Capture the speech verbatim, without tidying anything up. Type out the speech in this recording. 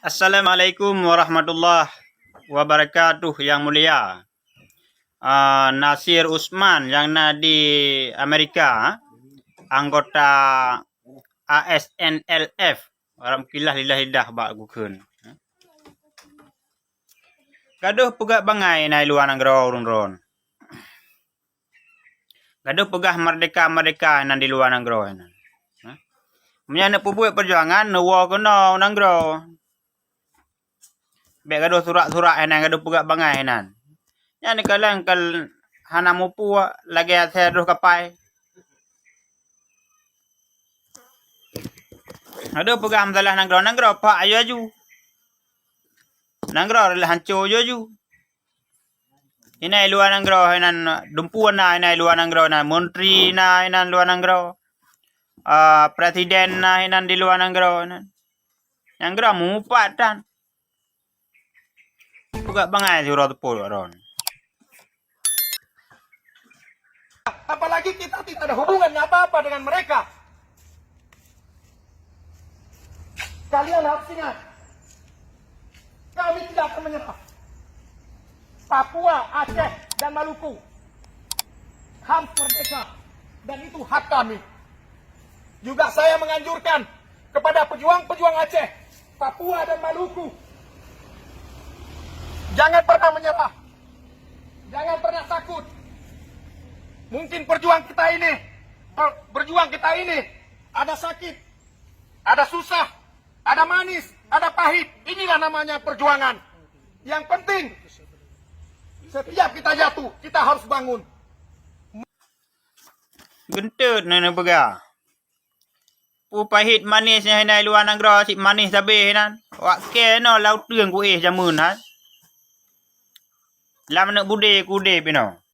Assalamualaikum warahmatullahi wabarakatuh, yang mulia. Ah, Nasir Usman nyang na di Amerika, anggota A S N L F, Arab kilah lidah-lidah bak gukheun. Gadoh peugah bangai na i luwa nanggroe ureuëng droen. Gadoh peugah merdeka-merdeka nan di luwa nanggroe nan. Ha? Meunyoe neupeubuet peujuangan, neuwoe keunoe u nanggroe. Bék gadoh surak-surak inan, gadoh peugah bangai inan. Nyan kaleng kal hana mupu lagée asée droe kapai. Aduh peugah masalah nanggroe, nanggroe pak aju-aju. Nanggroe reulah hanco aju-aju. Inan i luwa nanggroe inan dumpeue na, inan i luwa nanggroe inan menteri na, inan luwa nanggroe. Ah, presiden na inan di luwa nanggroe inan. Nanggroe mupat tan. Peugah bangai si uroe teupôt droen. Apalagi kita tidak ada hubungan apa-apa dengan mereka. Kalian harus ingat, kami tidak akan menyerah. Papua, Aceh, dan Maluku harus merdeka, dan itu hak kami. Juga saya menganjurkan kepada pejuang-pejuang Aceh, Papua, dan Maluku, jangan pernah menyerah. Jangan pernah takut. Mungkin perjuang kita ini, per-, berjuang kita ini ada sakit, ada susah, ada manis, ada pahit. Inilah namanya perjuangan. Yang penting, setiap kita jatuh, kita harus bangun. Geunteut na neupeugah. Peue pahit manis nyang hina i luwa nanggroe cit manis sabe nan. Wak kée noe lau teueng kuéh jameun hai. Lam aneuk budé kudé pih noe.